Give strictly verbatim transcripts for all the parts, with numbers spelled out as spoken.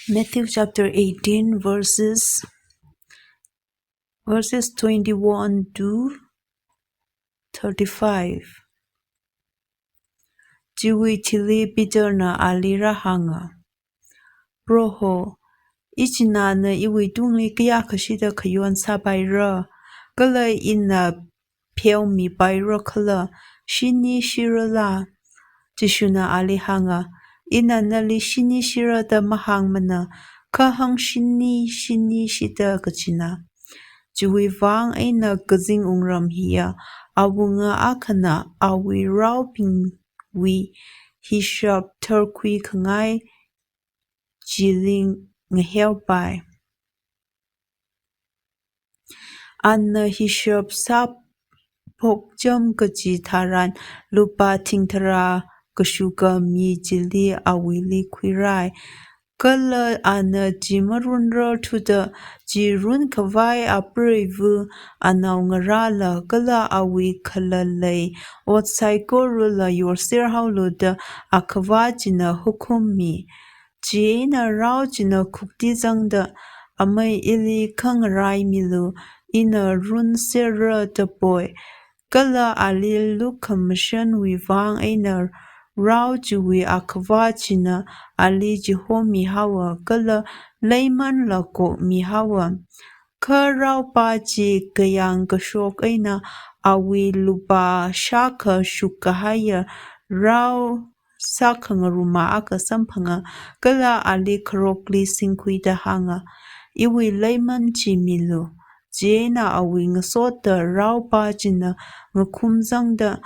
Matthew chapter eighteen, verses, verses twenty-one to thirty-five. Chiwui thili Peterna ali rāhānga, Proho, ichinana iwuitungli kayākha shida khayon sāpaira, kala ina pheomipaira khala, shini shirala? Jishuna ali hānga, Ina nali shini shira da mahāngmana, kha hāngshini shini shida kajina. Chiwui vang eina kazing wungram hiya awunga akhana awui raobingwui hishap tharkhui khangai chili ngaheopai. Ana hishap sāphokcham kaji tharan lupā thingthara kashuka mi chili awuili khuirai. Kala ana chi marunrar thuda chi runkhavai apreiva anaongarāla kala awui khalalei ot saikorala yorser haolu da akhava china hukum mi. Chieina rao china khukti zangda, Amei, ili khangaraimilu, ina runsera da poi. Kala ali lukhamashanwui vang eina rao chiwui akhava china ali chihomi haowa, kala leimanla kokmi haowa. Kha raopā chi kayāng kashok eina awui lupā shākha shukkahaiya rao sākhangaruma akha samphanga, kala ali kharokli singkhuida hānga, Iwui leiman chi milu. Chieina awui ngasotta raopā china ngakhum zangda,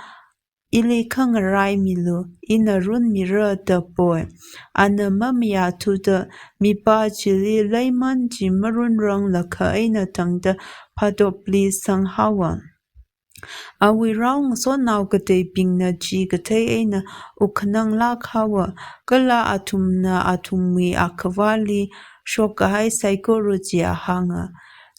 Ili khangaraimilu, ina runmira da poi. Ana mamayā thuda mipā chili leiman chi marunranglakha eina tangda phatopli sanghaowa. Awui rao ngasotnao kateibingna chi kathei eina wukhananglāk haowa, kala athumna athumwui akhavali shokkahai saikora chia hānga.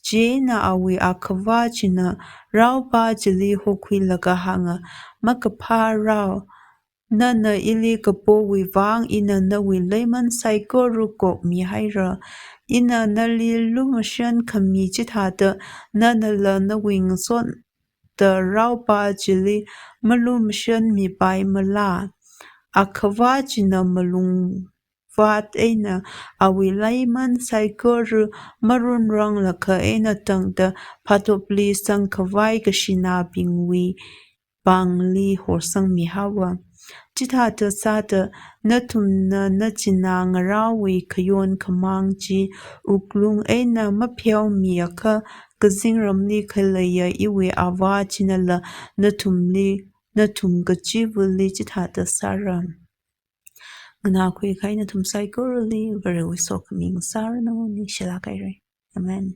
Chieina awui akhava china raopā chili hokhuilaga hānga, Makaphā rao, nana ili kapowui vang ina nawui leiman saikora kokmihaira. Ina nali lumashan khami chithāda nanala nawui ngasotta raopā chili malumashanmipaimala? Akhava china malungvat eina awui leiman saikora marunranglakha eina tangda phatopli sangkhavai kashinabingwui pāngli horsangmi haowa. Chithāda sāda, nathumna nachinā ngarāwui khayon khamāng chi wuklung eina mapheomiakha, kazingramli khaleiya iwui Avā chinala nathumli, nathum kachivali chithāda sāra. Nganākhui kahai nathum saikorali Varewui sokhami ngasāranu, ningshilāk haira. Amen.